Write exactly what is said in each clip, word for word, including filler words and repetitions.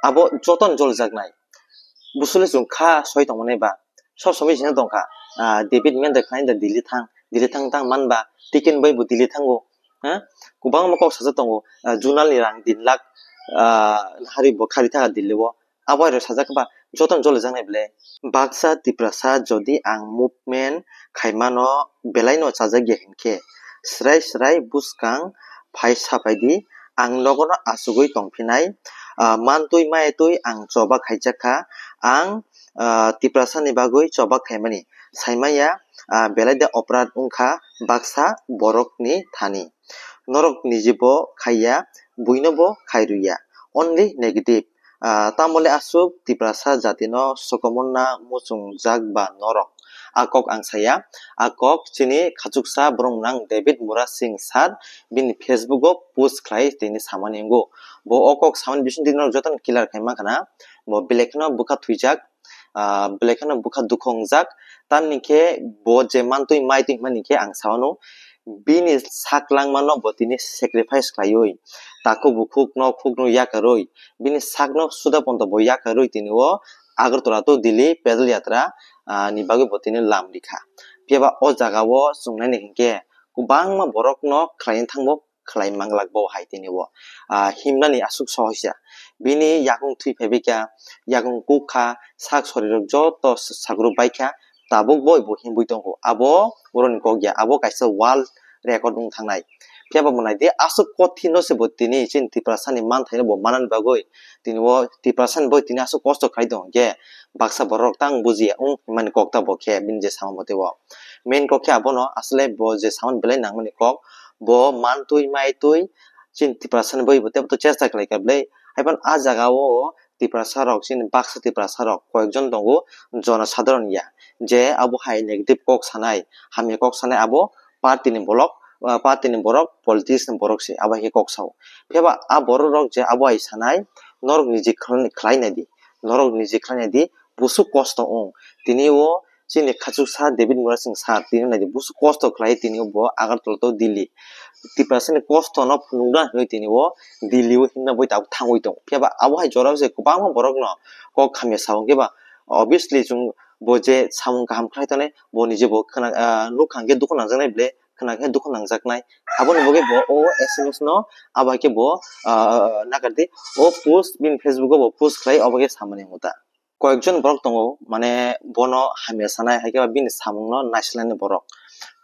Abo jotono jolijaknai. Busuli chwng kha soi tongmani ba. Sob somoi sina tongkha. Ah, David Mendy khlai da Delhi thang. Delhi thang thang man ba. Tiken bai bo Delhi thango. Ha? Kwbangma kok sajak tongo. Ah, junal ni rang tin lakh, ah, hari bo khari thaka Delhi o. Abo hai rok sajak ba jotono jolijaknai ble. Baksa Tiprasa jodi ang movement khaimano belaino chajak ya hinkhe, srai srai bwskang phai sapai di, ang nogono achugwi tongphinai, ah, mantwi maitwi ang choba khaijak kha, ang, ah, Tiprasani bagwi choba khaimani saimanya, ah, belai de oprad wngkha baksa borokni thani. Norok nijibo khaiya, buinobo khairwya. Only negative. Ah, tamole aswk Tiprasa jatino sokomorna muchungjak ba norok? A kok ang saya. A kok chini khachuksa borok nang David Murasing sir bini Facebook o post khlai tini samani wngo. Bo o kok samani bising tini norok jotono clear khai mankha na. Bo belai kheno bwkha thwijak, ah, belai kheno bwkha dukhu wngjak. Tamni khe bo je mantwi maitwi hwnmani khe ang sawano bini sak langmano bo tini sacrifice khlaiwi, takhuk bukhuk nok huk no yakarwi, bini sakno suda ponto bo yakarwi tini o Agartala to Delhi pedal yatra, ah, ni bagwi bo tini lam rikha. Phiya ba o jaga o chwng naina hinkhe kwbangma borok no khlai thangbo khlai manglak bo hai tini o, ah, himnani aswk sohoisa. Bini yakung thwi phaibaikha, yakung kukha, sak sorirok joto sakruk baikha, tabuk bo bo himbui tongo. Abo boroni kok ya, abo kaisa world record wng thangnai. Phiya ba bo naidi, aswk kothino se bo tini chini Tiprasani manthaino bo manani bagwi, tini o Tiprasani bo tini aswk kosto khlai tongo khe, baksa borok tang bujiya wng hwnmani kok ta bo khe bini je sama motwi o. Main kok khe abono, aswk le bo je samani belai nangmani kok, bo mantwi maitwi chini Tiprasani bagwi bo teibo to chesta khlaikha bwle. Haiphano a jaga o Tiprasa rok chini baksa Tiprasa rok koyekjon tongo, jonosadharon ya, je abo hai negative kok sanai, hamya kok sanai, abo party ni bolok, ah, party ni borok, politics ni borok se abo hai khe kok sao. Phiya ba a borok rok je abo hai sanai, norok niji khlai, khlai nai di, norok niji khlai nai di, busuk kosto wng. Tini o chini khachuksa David Murasing sir tini nai di, busuk kosto khlai tini o bo Agartala to Delhi. Tiprasani kosto no phunukna hinwi tini o Delhi o himna bai tabuk thangwi tongo. Phiya ba abo hai jora se kwbangma borok no kok hamya sao, hwnkhe ba obviously chwng bo je samung kaham khlai tongnai, bo nije bo khwna, ah, nukha hwnkhe dukhu nangjaknai bwle, khwna khe dukhu nangjaknai. Aboni bagwi bo o S M S no abo hai khe bo, ah, nakardi, o post bini Facebook o bo post khlai, obo khe samani muta. Koyekjon borok tongo, mane bono hamya sanai, hai khe ba bini samungno naisilnani borok.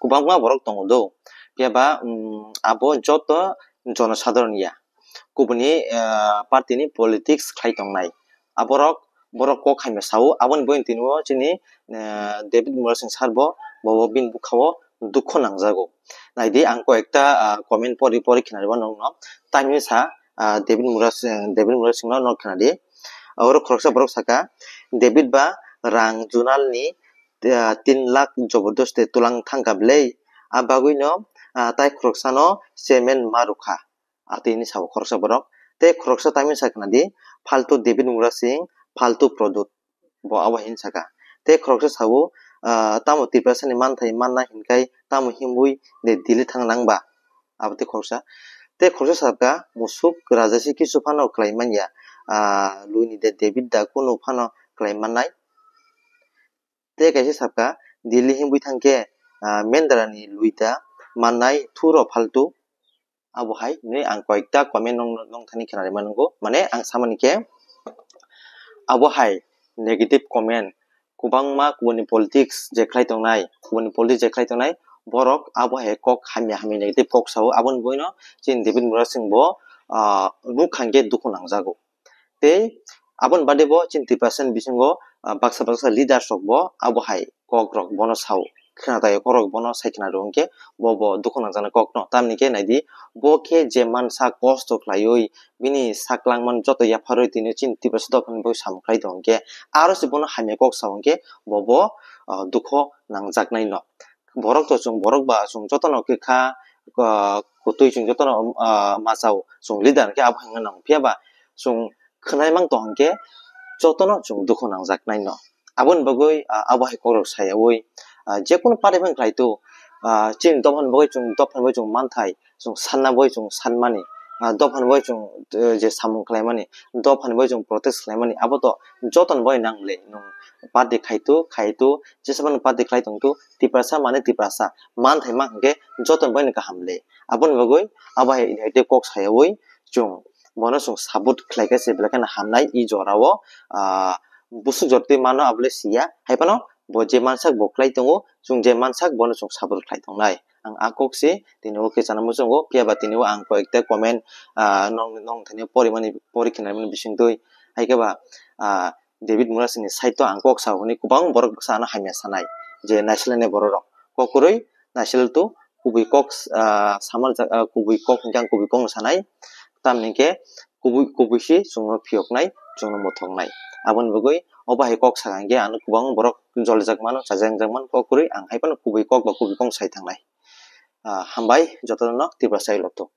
Kwbangma borok tongo do. Phiya ba, um, abo joto jonosadharon ya. Kubuni, ah, party ni politics khlai tongnai. Aborok, borok kok hamya sao, aboni bagwi tini o chini, ah, David Murasing sir bo, bo, bo bini bwkha o dukhu nangjago. Naidi, ang koyekta, ah, comment pori pori khnarwi mano nokno. Tamni sa, ah, David Murasing, David Murasing no nok khnadi. Oro khoroksa borok saka, David ba rang junal ni, ah, tin lakh jobordosti tulang thangkha bwle. A bagwi no, ah, tai khoroksa no chairman ma rwkha. Atwi hinwi sao khoroksa borok. Tei khoroksa tamni sa khnadi, "Faltu David Murasing, faltu product." Bo abo hinwi saka. Tei khoroksa sao, ah, "Tamo Tiprasani manthai manna hinkhai tamo himwi de Delhi thang nang ba?" Abo tei khoroksa. Tei khoroksa sakha, "Musuk rajasi kisu phano khlai manya, ah, luini de David da kunu phano khlai mannai." Tei kaisa sakha, "Delhi himwi thangkhe, ah, Mendrani lui da mannai thuro faltu." Abo hai hinwi ang koyekta comment nong, nong thani khnarwi mano, mane ang samani khe, abo hai negative comment, kwbangma kubuni politics je khlai tongnai, kubuni politics je khlai tongnai, borok abo hai kok hamya hamya negative kok sao, aboni bagwino chini David Murasing bo, ah, nukha hwnkhe dukhu nangjago. Tei aboni bade bo chini Tiprasani bisingo, ah, baksa baksa leaders rok bo abo hai kok rok bono sao, khna tai kok rok bono sai khna rw hwnkhe bo, bo dukhu nangjaknai kok no. Tamni khe naidi, bo khe je mansa kosto khlaiwi bini sak langmani joto yapharwi tini chini Tiprasa dophani bagwi samung khlai tong hwnkhe, aro se bono hamya kok sao hwnkhe bo, bo, ah, dukhu nangjaknai no. Borok to chwng, borok ba chwng jotono khe kha, ah, kwtwi chwng jotono, ah, machao chwng leader khe abo hwnna nango. Phiya ba chwng khwnai mang tong hwnkhe jotono chwng dukhu nangjak nai no. Aboni bagwi, ah, abo hai kokrok sayaui, ah, jekunu party phano khlai tu, ah, chini dophani bagwi chwng, dophani bagwi chwng manthai, chwng sanna bagwi chwng sanmani. ah, dophani bai chwng, eh, je samung khlaimani, dophani bai chwng protest khlaimani, abo to jotoni bai nang le, nwng party khaitu, khaitu, jesa phano party khlai tongtu, Tiprasa mane Tiprasa, manthai ma hwnkhe jotoni bai no kaham le. Aboni bagwi abo hai, hai tei kok sayawi chwng bono chwng support khlai khe se belai kheno hamnai i jorao, ah, busuk jotwi mano abole siya, hai phano bo je mansak bo khlai tongo, chwng je mansak bono chwng support khlai tongnai. Ang a kok se tini o khe sana muchungo, phiya ba tini o ang koi ekta comment, ah, nong, nong thani porimani, pori khinani bisingtwi, hai khe ba, ah, David Murasini side o ang kok sa hwnwi kwbang borok bwsa ano hamya sanai, je naisilnai borok rok. Kok kwrwi naisil tu kubui kok, ah, samar jak, ah, kubui kok hwnkhe ang kubui kok no sanai, tamni khe kubui, kubui se chwngno phiyoknai, chwngno muthoknai. Aboni bagwi o bahai kok sakha hwnkhe ano kwbang borok jolijak mano, chajakjak mano, kok kwrwi ang hai phano kubui kok ba kubui kok sai thangnai. Ah, hambai jotono Tiprasa Ilotto.